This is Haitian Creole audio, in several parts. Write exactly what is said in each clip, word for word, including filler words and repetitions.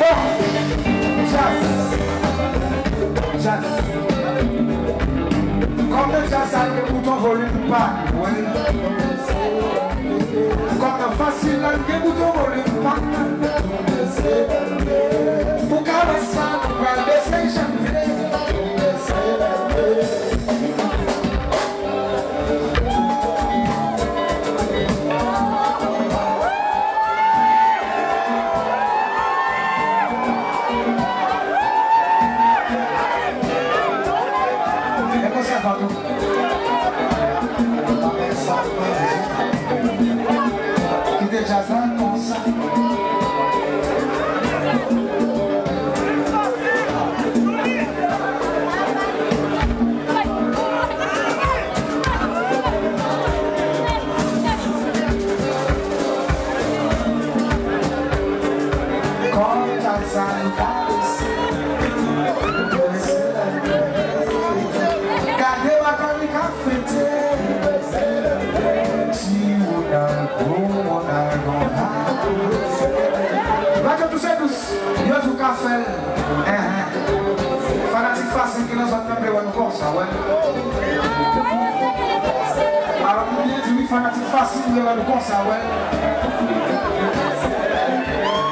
Bon, djaz. Djaz. Kòm nan djaz sa, gen bouton volim pa, wi. Kòm nan fasil la, gen bouton volim pa. Pou ka wè sa, nou pral bese janvye. E konsa, Fatou. Kite djaz la konsa. Gade Magali k ap fete. Ti Ronald, gwo Ronald, bon. Radyo Toussaint Douce, yo di w ka fè l. Enhen. Fanatik Fasil ki nan zòn nan vle wè nou konsa, wè. Alò, m byen di wi, fanatik Fasil vle wè nou konsa, wè.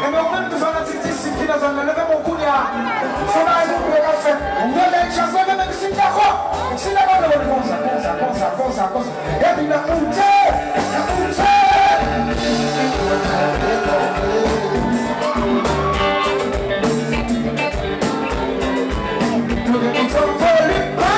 Enben, ou menm tou fanatik Disip ki nan zòn nan, leve men w kounye a. Se yon bagay nou vle k ap fèt. Leve men djaz, leve men si w dakò. Si w dakò, leve men konsa, konsa, konsa, konsa, konsa. Epi n ap moute, n ap moute. Nou gen bouton volim pa.